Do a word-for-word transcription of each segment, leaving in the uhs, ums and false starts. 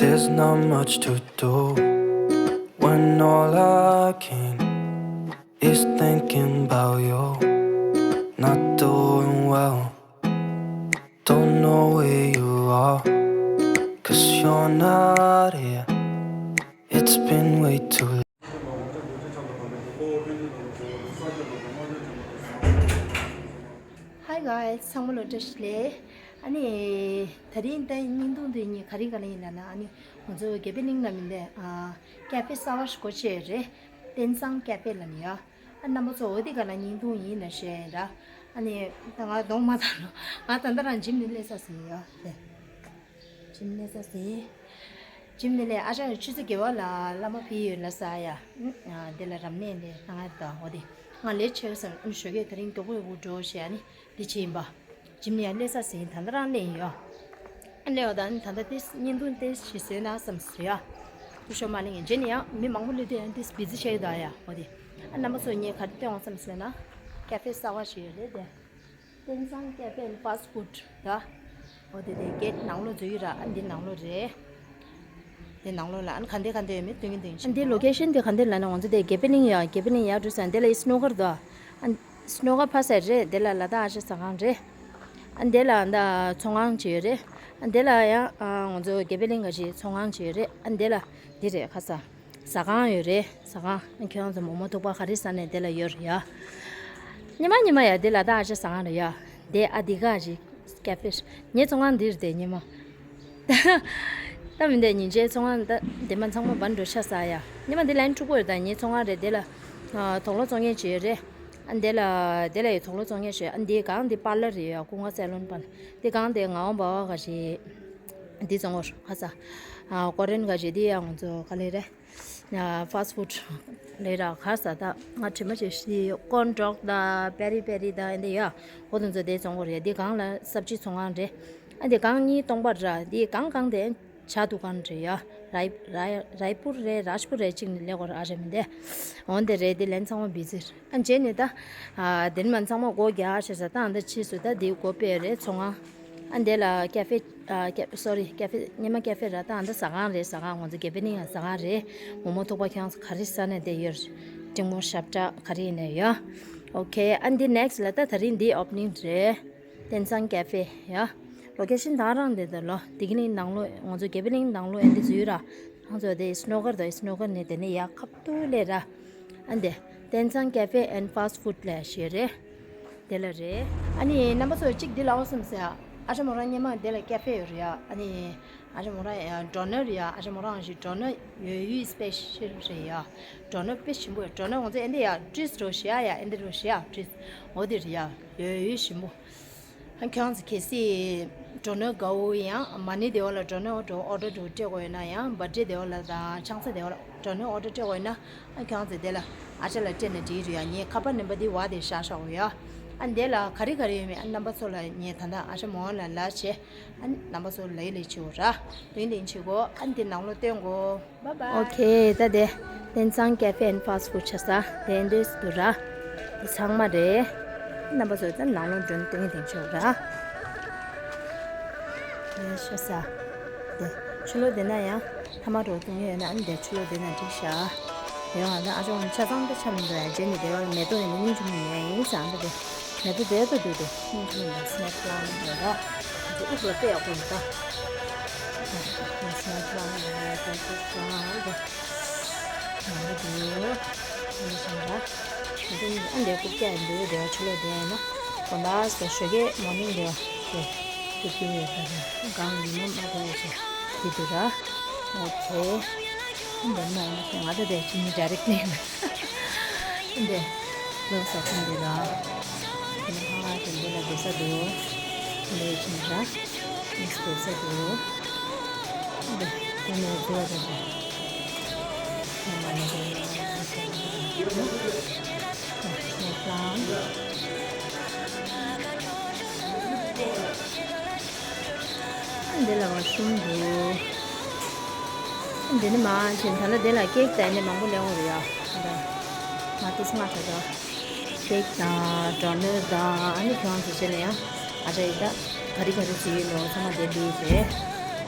There's not much to do when all I can is thinking about you. Not doing well, don't know where you are, cause you're not here. It's been way too long. Hi guys, ཚང་མ་ལ་བཀྲ་ཤིས་བདེ་ལེགས། ཨ་ནི་དེ་རིང་ད་བརྙན་ཐུང་འདི་ངས་ག་རེ་ག་རེ་ཡིན་ལབ་ན། ཨ་ནི་ང་ཚོ་དགེ་འཕེལ་གླིང་ལ་མིན་པའི་ཨ་ཀ་ཧྥེ་གསར་པ་ཞིག་སྒོ་ཕྱེ་རེད། ཏེན་ཙང་ཀ་ཧྥེ་ལབ་ནི་ཡ། ཨ་རྣམ་པ་ཚོ་འོ་དེ་ག་ལ་བརྙན་ཐུང་ཡིན་ན་བཤད་ཡིན་ད། ཨ་ནི་ད་ང་གདོང་མ་དག་ནོ། ང་ད་ལྟ་རང་འཇིམ་ནས་སླེབས་ས་ཟིན་ཡ་དེ། འཇིམ་ནས་སླེབས་ས་ཟིན། འཇིམ་ནས་སླེབས། ཨ་ཅག་ཆུ་ཚོད་བརྒྱད་པ་ལ་བླ་མ་ཕེབས་ཡོད་ལབ་ས་ཡ། ཨ་དེ་ལ་རབ་གནས་འདི་ང་ད་འོ་དེ། ང་ལས་ཆེ་བསམ། ཨ་ནི་ཞོགས་ཀས་དེ་རིང་མགྱོགས་པོ་འུ་འགྲོ་བྱས། ཨ་ནི་འདི་བྱེད་ཡིན་པ། འཇིམ་ནས་ཡར་སླེབས་ས་ཟིན། ད་ལྟ་རང་སླེབས་ཡིན་ཡ། ཨ་སླེབས་པ་ད་ནི་ད་ལྟ་དེ་བརྙན་ཐུང་དེ་ཞིག་བཟོས་ན་བསམ་ཟེར་ཡ། སྐུ་ཞབས་མ་གླིང་ཡིན་རྗེས་ནས་ཡང་མི་མང་པོ་སླེབས་དུས་ཡང་དེ་བི་ཛི་ཆགས་ཡོད་ད་ཡ། འོ་དེ། ཨ་རྣམ་པ་ཚོ་ངས་ག་རེ་སྟོན་འོང་བསམ་ཟེར་ན། ཀ་ཧྥེ་གསར་པ་ཞིག་ཡོད་རེད་དེ། ཏེན་ཙང་ཀ་ཧྥེ་ཨེན་ཕཱ་སི་ཕུཌ་ད། འོ་དེ་དེ་གེ་ཊི་ནང་ལོགས་འཛུལ་ཡོད་ར། ཨ་འདི་ནང་ལོགས་རེད། དེ་ནང་ལོགས་ལ་ཨ་ནི་ག་འདྲ་ག་འདྲ་ཡོད་མེད་སྟོན་གྱི་འདུག་ཨ་འདི་ལོ་ཀེ་ཤན་དེ་ག་འདྲ་ལབ་ན། ང་ཚོ་དེ་དགེ་འཕེལ་གླིང་ཡ། དགེ་འཕེལ་གླིང་ཡར་འགྲོ་ས་དེ་ལ་ཡི་སི་ནོ་ཀར་འདུག་ཨ་སི་ནོ་ཀར་ཕར་ས་རེད། དེ་ལ་ལ་དྭགས་ཨ་ཅག་ཟ་ཁང་རེད། ཨ་དེ་ལ་ཨ་ད་ཚོང་ཁང་ཅིག་ཡོད་རེད། ཨ་དེ་ལ་ཡང་ཨ་ང་ཚོ་དགེ་འཕེལ་གླིང་ག་ཅིག་ཚོང་ཁང་ཅིག་ཡོད་རེད། ཨ་དེ་ལ་འདི་རེད་ཁ་ས། ཟ་ཁང་ཡོད་རེད། ཟ་ཁང་། ཨ་ཁྱོད་རང་ཚོ་མོག་མོག་ཐུག་པ་ག་རེ་ཟ་ནས་དེ་ལ་ཡོད་རེད་ཡ། ཉི་མ་ཉི་མ་ཡ་དེ་ལ་ད་ཨ་ཅག་ཟ་ཁང་རེད་ཡ། དེ་ཨ་དེ་ག་ཅིག་ཀ་ཧྥེ་ངའི་ཚོང་ཁང་འདིར་དེ་ཉི་མ། ད་མི་འདས་ཉིན་བྱེད་ཚོང་ཁང་ད་དེ་མ་ཚང་མ་བར་འགྲོ་ཤ་ཟ་ཡ། ཉི་མ་འདི་ལན་དྲུག་པོ་ཡོད་ད། ངའི་ཚོང་ཁང་རེད། དེ་ལ་ཨ་དུག་ལོག་བཙོང་མཁན་ཅིག་ཡོད་རེད། ཨ་དེ་ལ་དེ་ལ་ཡི་དུག་ལོག་བཙོང་མཁན་ཅིག་ཡོད། ཨ་དེ་གང་དེ་པར་ལར་རེད་ཡ། ཀུན་དགའ་སེ་ལོན་པར། དེ་གང་དེ་ངག་དབང་འབའ་བ་ག་ཅིག་འདི་བཙོང་གོ་ཁ་ས། ཨ་ཀོ་རེན་ག་ཅིག་དེ་ཡ་ང་ཚོ་ག་ལེ་རེད། ཕཱ་སི་ཕུཌ་ལས་ར་ག་ས་ད་ང་དྲི་མ་ཅིག་ཤི་ཀོན་ཀྲོག་དང་པེ་རི་པེ་རི་དང་འདི་ཡ། འོ་དེ་ཚོ་དེ་བཙོང་གོ་རེད། འདི་གང་ལ་སབ་ཇི་ཚོང་ཁང་རེད། ཨ་འདི་གང་གཉིས་སྟོང་པ་ར། འདི་གང་གང་དེ་ཇ་དུ་ཀན་རེད་ཡ། རའི་རའི་རའི་པུར་རེད། རཱཇ་པུར་རེད། གཅིག་ནས་ལས་གོ་ར་རེད་མི་འདས། འོ་འདི་རེད། འདི་ལན་ཚང་མ་བི་ཛི་རེད། ཨ་རྗེས་ནས་ད་ཨ་དེ་མ་ཚང་མ་སྒོ་རྒྱག་ཤེས་ས། ད་ཨ་འདི་ཕྱིས་སུ་ད་འདི་སྒོ་སྤེལ་རེད་ཚོང་ཁང་། ཨ་འདི་ལ་ཀ་ཧྥེ། ཨ་ཀ་སོ་རི། ཀ་ཧྥེ་ཉི་མ་ཀ་ཧྥེ་ར། ད་ཨ་འདི་ཟ་ཁང་རེད། ཟ་ཁང་ང་ཚོ་དགེ་འཕེལ་གླིང་ཡང་ཟ་ཁང་རེད། མོག་མོག་ཐུག་པ་ཁྱེད་རང་ཚོ་ག་རེ་ཟ་ནས་བསྡད་ཡོད། འབྲིང་མོ་ཞབས་ཁྲ་ག་རེ་ཡིན་ནས་ཡོད། ཨོ་ཁེ། ཨ་འདི་ནེག་སི་ལ་ད་དེ་རིང་འདི་ཨོ་པ་ནིང་རེད། ཏེན་ཙང་ཀ་ཧྥེ་ཡ། ལོ་ཀེ་ཤན་ད་རང་འདི་ད་ལོ་དེ་གི་གླིང་ནང་ལོགས། ང་ཚོ་དགེ་འཕེལ་གླིང་ནང་ལོགས་ཨ་འདི་འཛུལ་ར། ང་ཚོ་དེ་སི་ནོ་ཀར་དང་སི་ནོ་ཀར་ནས་དེ་ནས་ཡ་ཁ་ཐུག་ལས་ར། ཨ་འདི་ཏེན་ཙང་ཀ་ཧྥེ་ཨེན་ཕཱ་སི་ཕུཌ་ལབ་ཡ་ཞིག་རེད། དེ་ལ་རེད། ཨ་ནི་རྣམ་པ་ཚོ་གཅིག་འདི་ལ་འོ་བསམ་ཟེར་ཡ། ཨ་ཅག་མོ་རང་སྔོན་མ་དེ་ལ་ཀ་ཧྥེ་ཡོད་རེད་ཡ། ཨ་ནི་ཨ་ཅག་མོ་རང་ཡ་ཌོ་ནར་ཡ། ཨ་ཅག་མོ་རང་ཞིག་ཌོ་ནར་ཡོད་ཡུལ་སི་པེ་ཤལ་རེད་ཡ། ཌོ་ནར་དཔེ་ཞིམ་པོ་ཡ། ཌོ་ནར་ང་ཚོ་ཨ་འདི་ཡ་ཏྲིས་རོ་ཞེ་ཡ། ཨ་འདི་རོ་ཞེ་ཡ་ཏྲིས། འོ་དེ་རེད་ཡ། ཡོད་ཡུལ་ཞིམ་པོ། ཨ་ཁྱོད་ཚོ་གལ་སྲིད་ཌོ་ནར་དགའ་བོ་ཡང་མ་ཎི་དེ་བ་ལ་ཌོ་ནར་ཨོ་ཌར་ཨོ་ཌར་དུ་སྤྲད་དགོས་ཡོད་ན། ཡང་བར་ཐི་ཌེ་དེ་བ་ལ་དང་ཕྱག་འཚལ་དེ་བ་ལ་ཌོ་ནར་ཨོ་ཌར་སྤྲད་དགོས་ཡོད་ན། ཨ་ཁྱོད་ཚོ་དེ་ལ་ཨ་ཅག་ལ་སྤྲད་ན་འགྲིག་རེད་ཡ། ངས་ཁ་པར་ནམ་བར་དེ་བ་དེ་བཞག་བཞག་གོ་ཡ། ཨ་འདི་ལ་ག་རེ་ག་རེ་ཡོད་མེད་ཨ་རྣམ་པ་ཚོ་ལ་ངས་ད་ལྟ་ཨ་ཅག་མོ་ལ་ལབ་བྱས། ཨ་རྣམ་པ་ཚོ་ལ་ཡི་ལས་བྱེད་འོ་ར། དེ་འདི་བྱེད་གོ། ཨ་འདི་ནང་ལོགས་སྟོན་གོ། Bye bye. ཨོ་ཁེ། ད་དེ་ཏེན་ཙང་ཀ་ཧྥེ་ཨེན་ཕཱ་སི་ཕུཌ་ཆ་ས་དེ་འདྲས་འདུག་ར། དེ་ཚང་མ་རེད། རྣམ་པ་ཚོ་ད་ནང་ལོགས་མགྲོན་སྟོན་གྱི་དེང་ཆོག་ར། དེ་ཤ་ས། དེ་ཆུ་ལོག་དེ་ན་ཡང་ཐ་མ་རོ་བཏུང་ཡོད་ན་ཨ་ནི་དེ་ཆུ་ལོག་དེ་ན་འགྲིག་ཤག་ཡོང་ང་ད་ཨ་ཅོང་ཆ་ཚང་ད་ཆ་མི་འདུག་ཡ། རྗེས་ནས་དེ་བ་མེ་ཏོག་ཡིན་ན་སྙིང་རྗེ་མོ་ཉལ་ཡིན་ཟེར་ཨ་འདྲ་དེ། མེ་ཏོག་དེ་ད་འདུག་དེ་སྙིང་རྗེ་མོ་ཉལ་སི་ནེག་པི་ལན་དེ་ར། དེ་དབུགས་ལ་དཔེ་ཡག་པོ་ཡིན་ད། སི་ནེག་པི་ལན་དེ་ད་དེ་ད་དེ། ང་ལ་དེ་ཡོད། ཨ་འདྲ་བྱས་ན་ར། ཨ་འདི་རྐུབ་བཀྱག་ཡིན་འདུག་དེ་བ་ཆུ་ལོག་དེ་ཡིན་ན། དགོན་པ་སོ་ཞོགས་ཀས་མོར་ནིང་དེ་བ་དེ་དེ་དེ་ཡོད་ད་དེ་གང་ཡིན་ན་མ་དགོས་ཡོད་ཚེ་དེ་དུ་ར། ཨོ་ཁེ། ཨ་འདི་མ་ཡིན་ན་ང་ད་དེ་ཅི་ནི་ཌའི་རེག་ནས་ཡིན་ན། ཨ་འདི་ལོ་སོ་ཁང་དེ་ར། དེ་ནས་ཧ་ཧ་དེ་འདི་ལ་དེ་ས་འདུག་འདི་ཅི་ནི་ར། ཨིས་དེ་ས་འདུག་འདི་ལ་བ་ཤུམ་འདུག་འདི་ནི་མ་ཕྱིན་ད་ལ་འདི་ལ་ཀེག་དང་འདི་མང་པོ་ལེན་འོང་རེད་ཡ། ང་ཏི་སྔ་ད་ད་ཀེག་དང་ཌོ་ནར་དང་ཨ་ནི་ཁྱོད་ཚོ་བྱས་ན་ཡང་ཨ་ཅག་ཡི་ད་ག་རེ་ག་རེ་བྱེད་ཡོད་ནོ་ཚང་མ་དེ་འདི་རེད།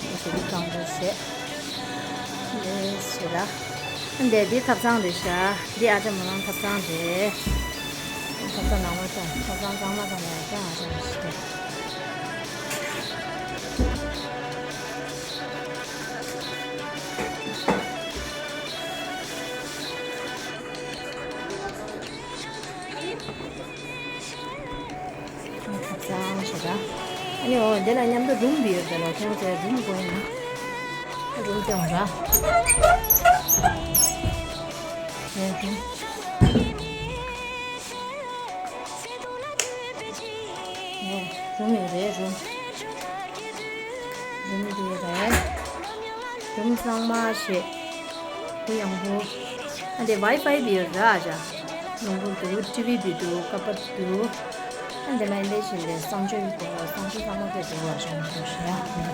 ཨ་ཞེ་གི་གཙང་པོ་བྱས། ལས་ཞེ་ལ། འདི་འདི་ཐབ་ཚང་རེད་ཤག་འདི་ཨ་ཅག་མོ་རང་ཐབ་ཚང་རེད། ཐབ་ཚང་ནང་ལ་ཅང་ཐབ་ཚང་གཙང་མ་ཚང་ལ་ཅང་ཨ་ཅག་མོ་ཞིག་རེད། ཐབ་ཚང་ཞེ་ལ། ཨ་ནི་འོ་འདི་ལ་མཉམ་དུ་རུམ་བི་ཡོད་དེ་ལ་ཁྱོད་ཚོས་རུམ་དགོས་ཡིན་ན། རུམ་སྟོན་ར། ཨེ་རུམ། ཨེ་རུམ་ཡོད་རེད་རུམ། རུམ་འདི་རེད། རུམ་གཙང་མ་ཞེ། གུ་ཡངས་པོ། ཨ་འདི་ཝའི་ཕའི་བི་ཡོད་ར་ཨ་ཅག་རླུང་བུ་འདུག་ཊི་ཝི་བི་འདུག་ཀ་པ་འདུག་ཨ་འདི་མ་ཡིན་པའི་ཞིང་ལས་གསང་སྤྱོད་ཡོད་དེ་གསང་སྤྱོད་ཚང་མ་དེ་འདུག་བ་ཞང་ཞང་ཞེ་ཡ། གསང་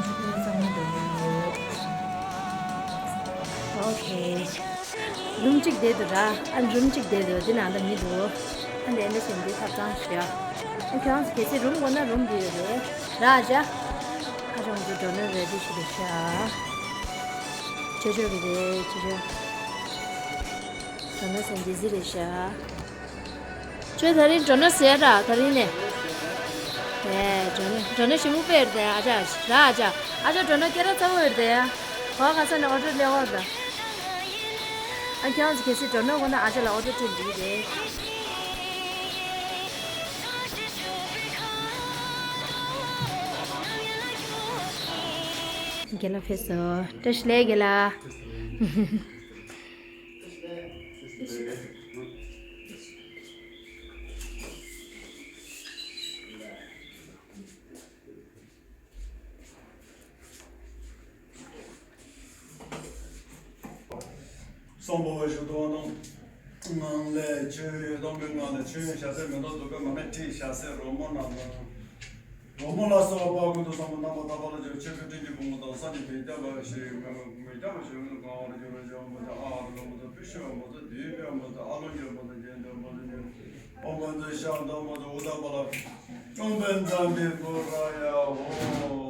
སྤྱོད་དེ་ཚང་མ་འདུག་ཨོ་ཁེ། རུམ་གཅིག་བསྡད་འདུག་ར། ཨ་རུམ་གཅིག་བསྡད་འདུག་འདི་ནང་ད་མི་འདུག་ཨ་འདི་འདི་བཞིན་འདི་ཐབ་ཚང་ཞིག་ཡ། ཨ་ཁྱོད་རང་ཚོ་གལ་སྲིད་རུམ་དགོས་ན་རུམ་འདི་ཡོད་རེད་ར་ཨ་ཅག་ཨ་ཅག་ང་ཚོ་འགྲོ་ན་རེ་ཌི་ཞིག་རེད་ཤག་ཆེ་ཆོག་གི་རེད་ཆེ་ཆོག་འགྲོ་ན་སེམས་བདེ་ཟི་རེད་ཤག་ཁྱོད་ད་རིང་འགྲོ་ན་ཟེར་ར་ད་རིང་ནས། ཨེ་འགྲོ་ན་འགྲོ་ན་ཞིམ་པོ་དཔེ་རེད་དེ་ཨ་ཅག་ར་ཨ་ཅག་ཨ་ཅག་འགྲོ་ན་སྐད་གྲགས་ཚ་བོ་ཡོད་དེ། གོ་ག་ས་ནས་ཨོ་ཊོ་སླེབས་འོང་ད། ཨ་ཁྱོད་ཚོ་གལ་སྲིད་འགྲོ་ན་དགོས་ན་ཨ་ཅག་ལ་ཨོ་ཊོ་སྤྲད་འགྲིག་རེད། རྒན་ལགས་ཕེབས་སོང་། བཀྲ་ཤིས་བདེ་ལེགས་རྒན་ལགས། གསང་བ་ཞུ་དོ་ནང་། ངང་ལས་ཆོས་ཡོད་དམ་པའི་ངང་ལས་ཆོས་ཡོད་བྱ་སེར་མེ་ཏོག་བདུག་སྤོས་མ་སྨད་ཁྲི་བྱ་སེར་རོལ་མོ་ནང་ལ། རོལ་མོ་ལ་སོགས་པ་ཀུན་ཏུ་བཟང་པོ་རྣམ་པར་དག་པ་ལ་སྦྱོར་ཆོས་ཀྱི་སྤྲིན་གྱི་ཕུང་པོ་དང་སངས་རྒྱས་མི་སྐྱ་བ་ཞིག་མི་སྐྱ་བ་ཞིག་གང་བར་འགྱུར་བར་བྱེད་པ་མ་ཚད་ཨ་ཨ་རོ་མ་ཚད་ཕུ་ཤི་བ་མ་ཚད་དུས་པའི་མ་ཚད་ཨ་ལོ་འགྱུར་མ་ཚད་རྒྱན་དུ་མ་ཚད་འགྱུར། ཨོཾ་བཛྲ་ཤ་དོ་མ་ཚད་ཨུ་ད་པ་ལ། ཨོཾ་བཛྲ་མི་བྷུ་ར་ཡ་ཧོ།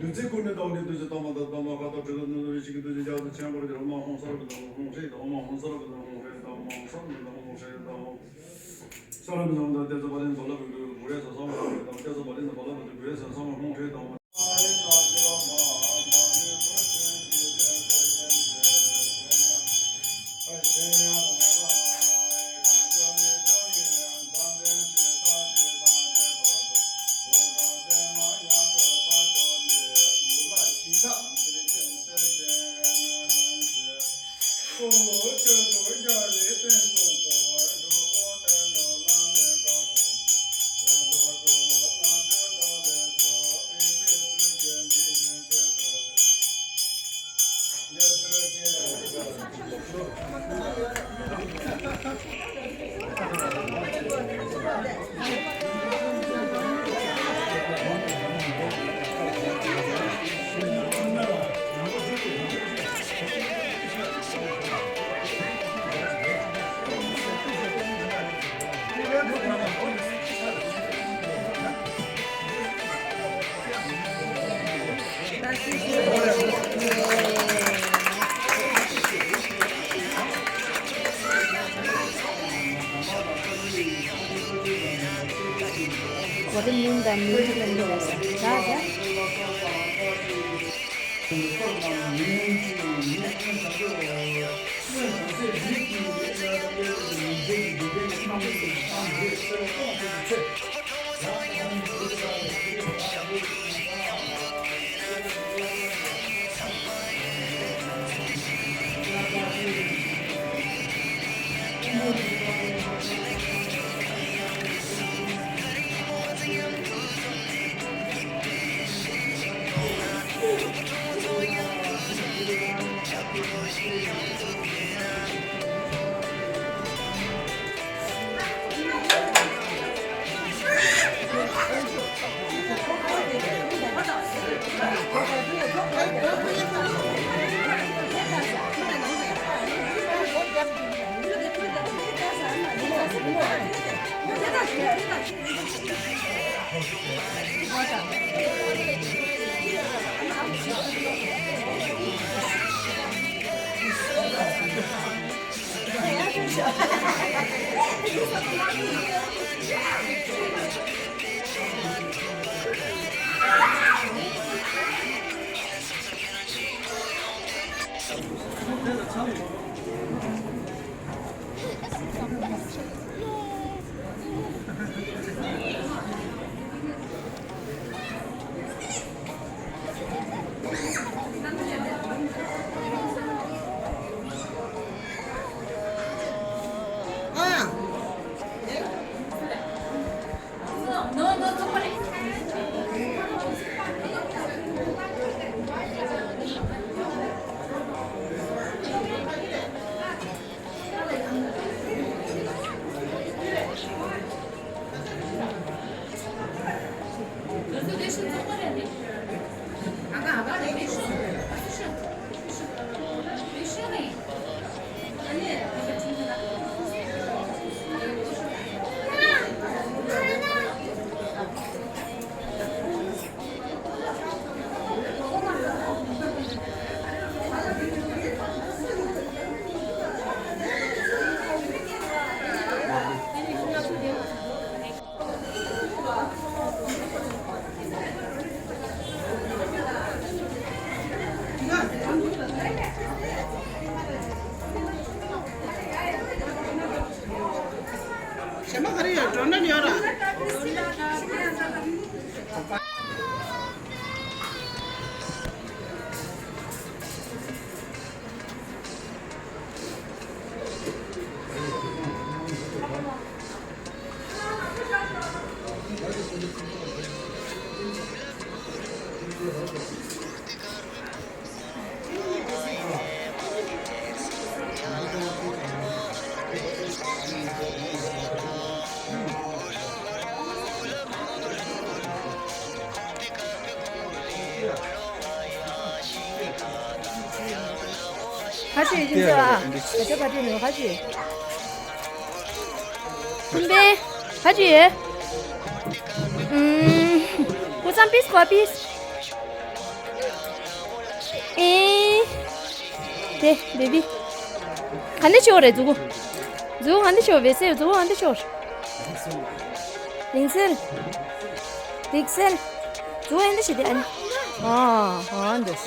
བདུད་རྩི་ཀུན་ནས་བདག་ནི་བདུད་རྩི་དྭངས་མ་དང་དྭངས་མ་ཁ་དོག་དྲི་ལ་ནུ་རེ་ཞིག་གི་བདུད་རྩི་རྒྱ་མཚོ་ཆེན་པོར་གྱུར། མ་ཧོང་ས་ར་བི་དང་ཧོང་ཧྲེ་དང་མ་ཧོང་ས་ར་བི་དང་ཧོང་ཧྲེ་དང་མ་ཧོང་ས་ར་བི་དང་ཧོང་ཧྲེ་དང་ས་ར་བི་དང་ཏེ་ཙ་བ་ལེན་བ་ལ་བི་དུ་གུ་རེ་ས་ས་མ་ཧོང་ཧྲེ་དང་ཏེ་ཙ་བ་ལེན་བ་ལ་བི་དུ་གུ་རེ་ས་ས་མ་ཧོང་ཧྲེ་དང་། Watermelon དང་མིན་ཊི་ལ་མི་རེད་ཟེར། ད་ཟེར། གཞན་པ་ག་རེ་ཡོད། འགྲོ་ན་ཡོད་ར། ཁ་ཆེ་ཡིན་ཟེར་བ། ཁ་ཆེ་ཁ་ཆེ་ནོ་ཁ་ཆེ། ཁུམ་པེ། ཁ་ཆེ། ཨུམ། Put some piece, for piece. ཨེ། དེ་བེ་བི། ག་འདྲ་ཤོར་རེད་མཛུ་གུ། མཛུ་གུ་ག་འདྲ་ཤོར་བེ་སེ་མཛུ་གུ་ག་འདྲ་ཤོར། ལིང་སེལ། ལིང་སེལ། མཛུ་གུ་ཨེ་འདྲ་ཞིག་དེ་ཨ་ནི། ཨ་ཨ་འདུག་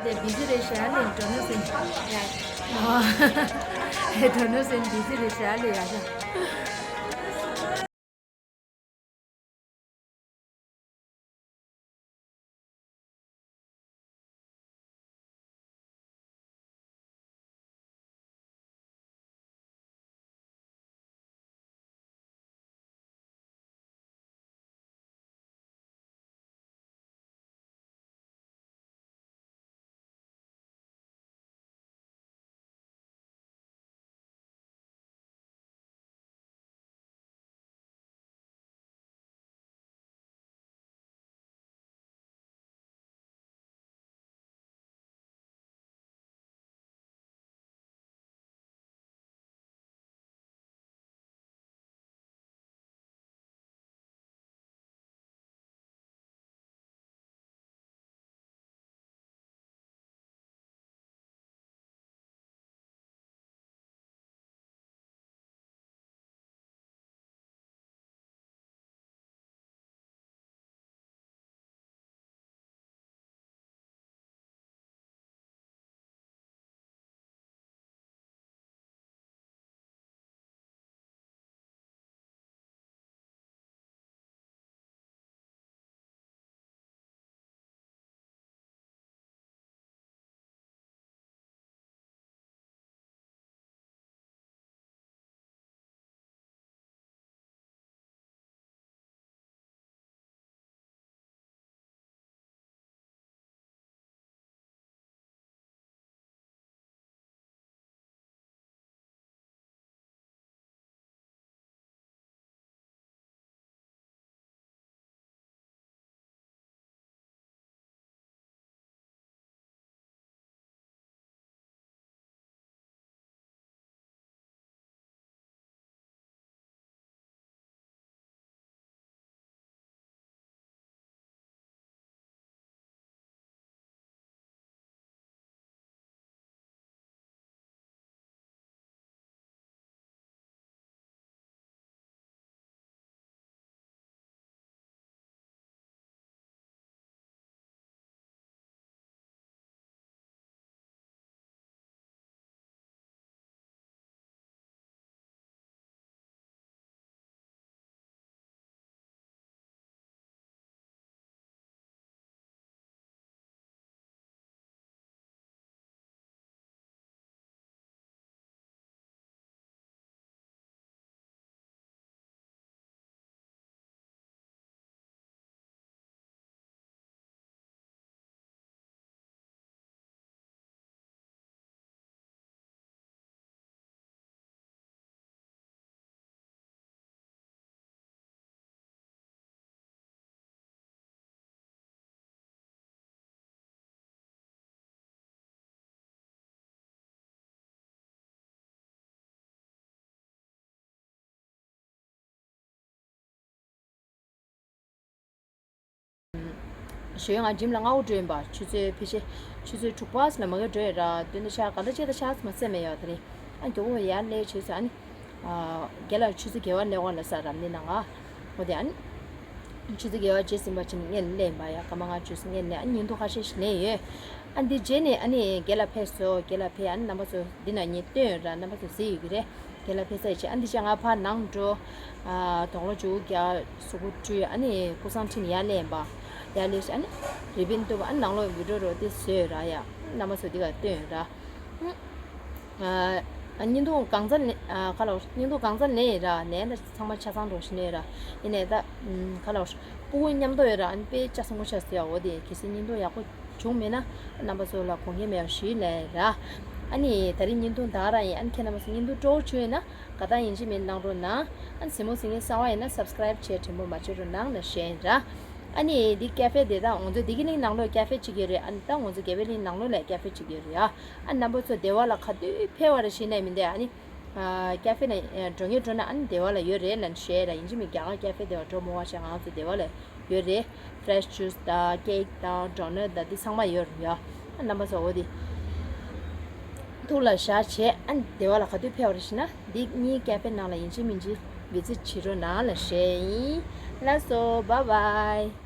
དེ་བི་ཟི་རེད་ཤག་ལེ་འགྲོ་ནི་ཟིན། ཡ། ཨ། འགྲོ་ནི་ཟིན་བི་ཟི་རེད་ཤག་ལེ་ཡ་ཤག་ཞོགས་ང་འཇིམ་ལ་སྔ་པོ་འགྲོ་ཡིན་པ། ཆུ་ཚོད་ཕལ་ཆེར་ཆུ་ཚོད་དྲུག་པ་ཙམ་ལ་མ་གི་འགྲོ་ཡོད་ར། དེ་འདྲ་ཆགས་ག་འདྲ་ཅིག་ད་ཆགས་མ་ཚད་མེད་ཡོད་ད་ནི། ཨ་མགྱོགས་པོ་ཡར་སླེབས་བྱས་ཙང་ཨ་ནི། ཨ། རྒན་ལགས་ཆུ་ཚོད་བརྒྱད་པ་སླེབས་དགོས་ལབ་ས་ར་མི་ནང་ང་། འོ་དེ་ཨ་ནི། ཆུ་ཚོད་བརྒྱད་པ་རྗེས་ཟིན་པ་ཕྱིན་སྔོན་ལ་སླེབས་ཡིན་པ་ཡ། སྐར་མ་ལྔ་བཅུ་སྔོན་ལ་ཨ་ནི་ཉིན་ཐོ་ཁ་ཤས་ཤིག་ལེན་ཡོད། ཨ་འདི་རྗེས་ནས་ཨ་ནི་རྒན་ལགས་ཕེབས་སོང་། རྒན་ལགས་ཕེབས། ཨ་ནི་རྣམ་པ་ཚོ་འདི་ན་ངས་སྟོན་ཡོད་ར། རྣམ་པ་ཚོ་གཟིགས་ཡོད་ཀྱི་རེད། རྒན་ལགས་ཕེབས་ཚར་རྗེས་ཨ་འདི་ཅག་ང་ཕར་ནང་འགྲོ། ཨ། དོག་ལོ་བཅུ་གྱ་གཟུགས་པོ་བཀྲུས། ཨ་ནི་སྐུ་སྲང་ཁྲིད་ནས་ཡར་སླེབས་ཡིན་པ། ཡར་སླེབས་ཤག་ཨ་ནི་རི་པིན་བཏུབ་པ། ཨ་ནི་ནང་ལོགས་བི་ཌིའོ་རོ་དེ་བཟོས་ཡོད་ར་ཡ། རྣམ་པ་ཚོ་འདི་ག་སྟོན་ཡོད་ར། ཨ། ཨ། བརྙན་ཐུང་གང་ཙམ་ལེན། ཨ། ག་ལབ། བརྙན་ཐུང་གང་ཙམ་ལེན་ཡིན་ར། ལེན་ད་ཚང་མ་ཆ་ཚང་འགྲོ་བཞིན་ཡོད་ར། ཡིན་ནའི་ད། ཨམ། ག་ལབ། སྤུ་གུ་མཉམ་དུ་ཡོད་ར། ཨ་ནི་དཔེ་ཆ་ཚང་པོ་ཆགས་སོང་ཡ། འོ་དེ་གལ་སྲིད་བརྙན་ཐུང་ཡག་པོ། བྱུང་མེད་ན་རྣམ་པ་ཚོ་ལ་དགོངས་འགལ་མེད་པ་ཞུ་ཡི་ལབ་ར། ཨ་ནི་ད་རིང་བརྙན་ཐུང་ད་ག་རང་ཡིན། ཨ་ནི་ཁྱེད་རྣམ་པ་ཚོ་བརྙན་ཐུང་སྤྲོ་བོ་བྱུང་ཡོད་ན་དགའ་རྟགས་ཡིན་གཅིག་མིན་གཅིག་གནང་རོགས་གནང་། ཨ་ནི་གཟིགས་མོ་གཟིགས་མཁན་གསར་པ་ཡིན་ན་སབ་སི་ཀ་རེབ་བྱས་དྲན་པོ་མ་བརྗེད་རོགས་གནང་ལབ་ཞུ་ཡིན་ར། ཨ་ནི་འདི་ཀ་ཧྥེ་དེ་ད་ང་ཚོ་བདེ་སྐྱིད་གླིང་ནང་ལོགས་ཀ་ཧྥེ་གཅིག་ཡོད་རེད། ཨ་ནི་ད་ང་ཚོ་དགེ་འཕེལ་གླིང་ནང་ལོགས་ལ་ཀ་ཧྥེ་གཅིག་ཡོད་རེད་ཡ། ཨ་ནི་རྣམ་པ་ཚོ་སྡེ་བ་ལ་ག་དུས་ཕེབས་པ་རེད་ཤེས་ན་མི་འདུག་ཨ་ནི། ཨ། ཀ་ཧྥེ་ལ་ཨ་འགྲོ་མཁན་འགྲོ་ན་ཨ་ནི་སྡེ་བ་ལ་ཡོད་རེད་ལབ་ནས་བཤད་ར། ཡིན་གཅིག་མིན་གཅིག་རྒྱ་གར་ཀ་ཧྥེ་སྡེ་བ་འགྲོ་མི་དགོས་པ་བྱས། ང་ཚོ་སྡེ་བ་ལ་ཡོད་རེད། ཕེ་རེ་ཤི་ཇུས་དང་ཀེག་དང་ཌོ་ནཊ་དང་འདི་ཚང་མ་ཡོད་རེད་ཡ། ཨ་རྣམ་པ་ཚོ་འོ་དེ་ཐུགས་ལ་བཞག་བྱས། ཨ་ནི་སྡེ་བ་ལ་ག་དུས་ཕེབས་པ་རེད་ཤེས་ན་འདི་གཉིས་ཀ་ཧྥེ་ནང་ལ་ཡིན་གཅིག་མིན་གཅིག་བི་ཛིཊ་བྱེད་རོགས་གནང་ལབ་བཤད་ཡིན། ལགས་སོ། བཱའི་བཱའི།